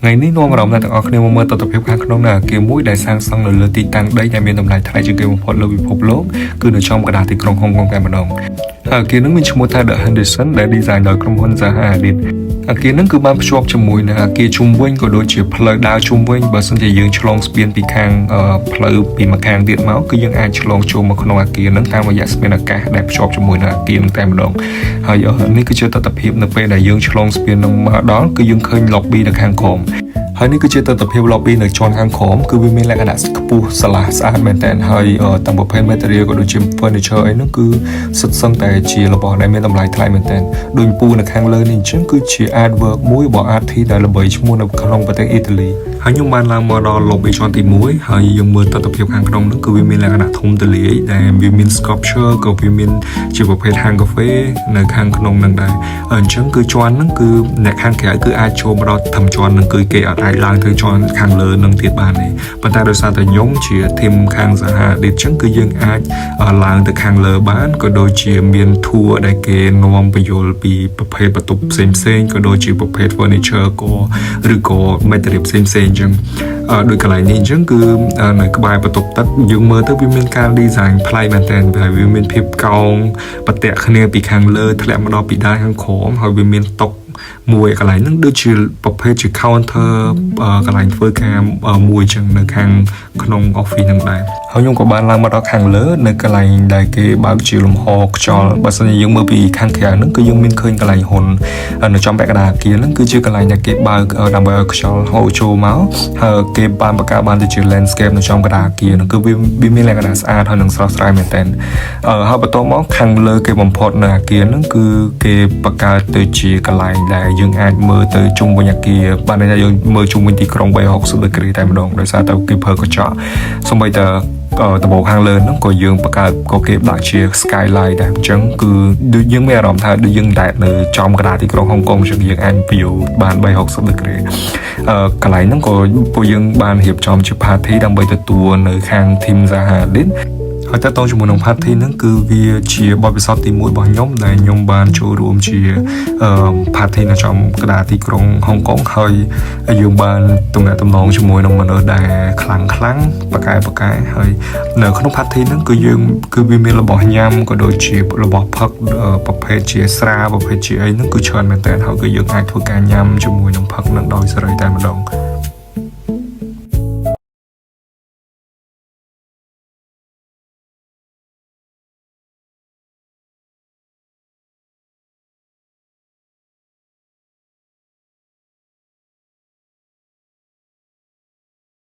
ថ្ងៃនេះនាំអារម្មណ៍អ្នកទាំងអស់គ្នាមកមើលទស្សនវិជ្ជាខាងក្នុងនៃអគារមួយដែលសាងសង់នៅលើទីតាំងដីដែលមានតម្លៃថ្លៃជាងគេបំផុតលើពិភពលោកគឺនៅចំកណ្ដាលទីក្រុងហុងកុងតែម្ដងហើយអគារនេះមានឈ្មោះថា The Henderson ដែល design ដោយក្រុមហ៊ុន Zaha Hadid។ អគារនេះគឺបានភ្ជាប់ជាមួយនឹងអគារជុំវិញក៏ដូចជាផ្លូវដើរជុំវិញបើសិនជាយើងឆ្លងស្ពានពីខាងផ្លូវពីម្ខាងទៀតមកគឺយើងអាចឆ្លងចូលមកក្នុងអគារនឹងតាមរយៈស្ពានអាកាសដែលភ្ជាប់ជាមួយនឹងអគារនឹងតែម្ដងហើយនេះគឺជាទស្សនវិជ្ជានៅពេលដែលយើងឆ្លងស្ពាននឹងមកដល់គឺយើងឃើញ lobby នៅខាងក្រោមហើយនេះគឺជាទស្សនវិជ្ជា lobby នៅជាន់ខាងក្រោមគឺវាមានលក្ខណៈខ្ពស់ស្រឡះស្អាតមែនតើហើយទាំងប្រភេទ material ក៏ដូចជា furniture អីហ្នឹងគឺសុទ្ធសឹងតែជារបស់ដែលមានតម្លៃថ្លៃមែនតើដូចពូនៅខាងលើនេះអញ្ចឹងគឺជា artwork មួយរបស់ artist ដែលល្បីឈ្មោះនៅក្នុងប្រទេសអ៊ីតាលីហើយខ្ញុំបានឡើងមកដល់ lobby ជាន់ទី1ហើយយើងមើលទស្សនវិជ្ជាខាងក្នុងហ្នឹងគឺវាមានលក្ខណៈធំទូលាយដែលវាមាន sculpture ក៏វាមានជាប្រភេទហាងកាហ្វេនៅខាងក្នុងហ្នឹងដែរអញ្ចឹងគឺជាន់ហ្នឹងគឺអ្នកខាងក្រៅគឺអាចចូលមកដល់ធំជាន់ហ្នឹងគឺគេអត់អាចឡើងទៅជាន់ខាងលើហ្នឹងទៀតបានទេប៉ុន្តែដោយសារតែខ្ញុំជា team ខាង Zaha Hadid អញ្ចឹងគឺយើងអាចឡើងទៅខាងលើបានក៏ដូចជាមាន tour ដែលគេនាំបញ្យល់ពីប្រភេទបន្ទប់ផ្សេងផ្សេងក៏ដូចជាប្រភេទ furniture ក៏ឬក៏ material ផ្សេងផ្សេងអញ្ចឹងដោយកន្លែងនេះអញ្ចឹងគឺនៅក្បែរបន្ទប់ទឹកយើងមើលទៅវាមានការ design ប្លែកមែនទែនហើយវាមានភាពកោងប្រតាក់គ្នាពីខាងលើធ្លាក់មកដល់ពីដៃខាងក្រោមហើយវាមានតុមួយកន្លែងហ្នឹងដូចជាប្រភេទជា counter កន្លែងធ្វើការមួយចឹងនៅខាងក្នុង office ហ្នឹងដែរហើយខ្ញុំក៏បានឡើងមកដល់ខាងលើនៅកន្លែងដែលគេបើកជាលំហខ្យល់បើសិនជាយើងមើលពីខាងក្រៅហ្នឹងគឺយើងមានឃើញកន្លែងហ៊ុននៅចំពាក់កណ្ដាលអគារហ្នឹងគឺជាកន្លែងដែលគេបើកដើម្បីឲ្យខ្យល់ហូរចូលមកហើយគេបានបង្កើតបានទៅជា landscape នៅចំកណ្ដាលអគារហ្នឹងគឺវាមានលក្ខណៈស្អាតហើយនឹងស្រស់ស្រាយមែនទែនហើយបន្ទាប់មកខាងលើគេបំផុតនៅអគារហ្នឹងគឺគេបង្កើតទៅជាកន្លែងដែលយើងអាចមើលទៅជុំវិញអគារបានន័យថាយើងមើលជុំវិញទីក្រុង360ដឺក្រេតែម្ដងដោយសារតែគេប្រើកញ្ចក់សូម្បីតែដំបូលខាងលើហ្នឹងក៏យើងបង្កើតក៏គេដាក់ជា skylight ដែរអញ្ចឹងគឺដូចយើងមានអារម្មណ៍ថាដូចយើងដែតនៅចំកណ្ដាលទីក្រុងហុងកុងអញ្ចឹងយើងអាច view បាន360ដឺក្រេកន្លែងហ្នឹងក៏ពួកយើងបានរៀបចំជា party ដើម្បីទទួលនៅខាង team Zaha Hadid ហើយតើតជាមួយនឹង party ហ្នឹងគឺវាជាបទពិសោធន៍ទី1របស់ខ្ញុំដែលខ្ញុំបានចូលរួមជា party នៅចំកណ្ដាលទីក្រុងហុងកុងហើយយើងបានទំនាក់ទំនងជាមួយនឹងមនុស្សដែលខ្លាំងខ្លាំងប៉កែប៉កែហើយនៅក្នុង party ហ្នឹងគឺយើងគឺវាមានរបស់ញ៉ាំក៏ដូចជារបស់ផឹកប្រភេទជាស្រាប្រភេទជាអីហ្នឹងគឺច្រើនមែនតើហើយគឺយើងអាចធ្វើការញ៉ាំជាមួយនឹងផឹកនឹងដោយសេរីតែម្ដង។